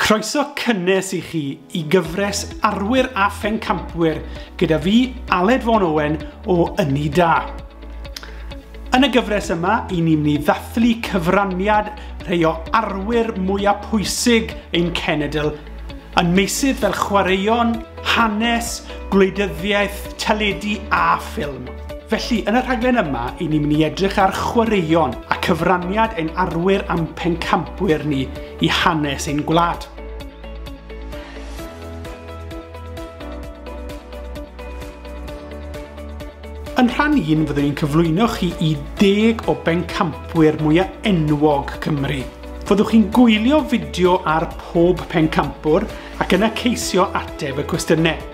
Croeso cynnes i chi i gyfres Arwyr a Phencampwyr gyda fi, Aled Vaughan Owen o Ynni Da. Yn y gyfres yma, i ni'n mynd i ddathlu cyfraniad rhai o arwyr mwyaf pwysig ein cenedl yn meysydd fel chwaraeon, hanes, gwleidyddiaeth, teledu a ffilm. Felly, yn y rhaglen yma, i ni'n mynd i edrych ar chwaraeon a cyfraniad ein arwyr a'n pencampwyr ni i hanes ein gwlad. Yn rhan 1, fyddwn ni'n cyflwyno chi i 10 o bencampwyr mwyaf enwog Cymru. Fyddwch chi'n gwylio fideo ar pob pencampwr ac yna ceisio ateb y cwestiynau.